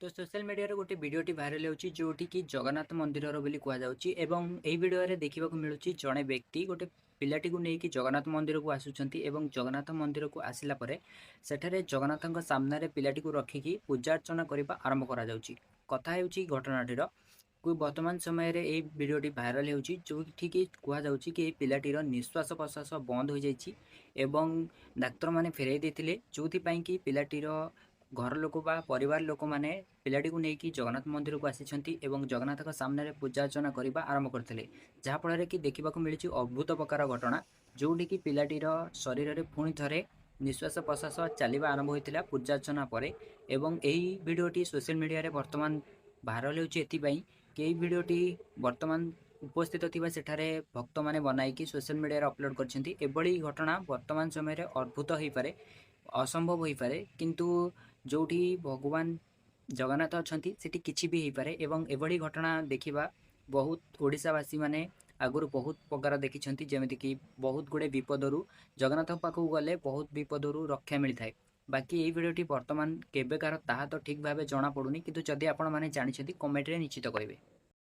ତ ସୋସିଆଲ ମିଡ଼ିଆରେ ଗୋଟେ ଭିଡ଼ିଓଟି ଭାଇରାଲ ହେଉଛି, ଯେଉଁଠିକି ଜଗନ୍ନାଥ ମନ୍ଦିରର ବୋଲି କୁହାଯାଉଛି। ଏବଂ ଏହି ଭିଡ଼ିଓରେ ଦେଖିବାକୁ ମିଳୁଛି ଜଣେ ବ୍ୟକ୍ତି ଗୋଟେ ପିଲାଟିକୁ ନେଇକି ଜଗନ୍ନାଥ ମନ୍ଦିରକୁ ଆସୁଛନ୍ତି ଏବଂ ଜଗନ୍ନାଥ ମନ୍ଦିରକୁ ଆସିଲା ପରେ ସେଠାରେ ଜଗନ୍ନାଥଙ୍କ ସାମ୍ନାରେ ପିଲାଟିକୁ ରଖିକି ପୂଜା ଅର୍ଚ୍ଚନା କରିବା ଆରମ୍ଭ କରାଯାଉଛି। କଥା ହେଉଛି ଘଟଣାଟିର କୁ ବର୍ତ୍ତମାନ ସମୟରେ ଏହି ଭିଡ଼ିଓଟି ଭାଇରାଲ ହେଉଛି, ଯେଉଁଠିକି କୁହାଯାଉଛି କି ଏହି ପିଲାଟିର ନିଶ୍ୱାସ ପ୍ରଶ୍ୱାସ ବନ୍ଦ ହୋଇଯାଇଛି ଏବଂ ଡାକ୍ତରମାନେ ଫେରାଇ ଦେଇଥିଲେ, ଯେଉଁଥିପାଇଁ କି ପିଲାଟିର ଘର ଲୋକ ବା ପରିବାର ଲୋକମାନେ ପିଲାଟିକୁ ନେଇକି ଜଗନ୍ନାଥ ମନ୍ଦିରକୁ ଆସିଛନ୍ତି ଏବଂ ଜଗନ୍ନାଥଙ୍କ ସାମ୍ନାରେ ପୂଜା ଅର୍ଚ୍ଚନା କରିବା ଆରମ୍ଭ କରିଥିଲେ, ଯାହାଫଳରେ କି ଦେଖିବାକୁ ମିଳିଛି ଅଦ୍ଭୁତ ପ୍ରକାର ଘଟଣା, ଯେଉଁଠିକି ପିଲାଟିର ଶରୀରରେ ପୁଣି ଥରେ ନିଶ୍ୱାସ ପ୍ରଶ୍ୱାସ ଚାଲିବା ଆରମ୍ଭ ହୋଇଥିଲା ପୂଜା ଅର୍ଚ୍ଚନା ପରେ। ଏବଂ ଏହି ଭିଡ଼ିଓଟି ସୋସିଆଲ ମିଡ଼ିଆରେ ବର୍ତ୍ତମାନ ଭାଇରାଲ ହେଉଛି ଏଥିପାଇଁ କି ଏହି ଭିଡ଼ିଓଟି ବର୍ତ୍ତମାନ ଉପସ୍ଥିତ ଥିବା ସେଠାରେ ଭକ୍ତମାନେ ବନାଇକି ସୋସିଆଲ ମିଡ଼ିଆରେ ଅପଲୋଡ଼ କରିଛନ୍ତି। ଏଭଳି ଘଟଣା ବର୍ତ୍ତମାନ ସମୟରେ ଅଦ୍ଭୁତ ହୋଇପାରେ, ଅସମ୍ଭବ ହୋଇପାରେ, କିନ୍ତୁ ଯେଉଁଠି ଭଗବାନ ଜଗନ୍ନାଥ ଅଛନ୍ତି ସେଠି କିଛି ବି ହେଇପାରେ। ଏବଂ ଏଭଳି ଘଟଣା ଦେଖିବା ବହୁତ ଓଡ଼ିଶାବାସୀମାନେ ଆଗରୁ ବହୁତ ପ୍ରକାର ଦେଖିଛନ୍ତି, ଯେମିତିକି ବହୁତ ଗୁଡ଼ିଏ ବିପଦରୁ ଜଗନ୍ନାଥଙ୍କ ପାଖକୁ ଗଲେ ବହୁତ ବିପଦରୁ ରକ୍ଷା ମିଳିଥାଏ। ବାକି ଏଇ ଭିଡ଼ିଓଟି ବର୍ତ୍ତମାନ କେବେକାର ତାହା ତ ଠିକ୍ ଭାବେ ଜଣାପଡ଼ୁନି, କିନ୍ତୁ ଯଦି ଆପଣମାନେ ଜାଣିଛନ୍ତି କମେଣ୍ଟରେ ନିଶ୍ଚିତ କହିବେ।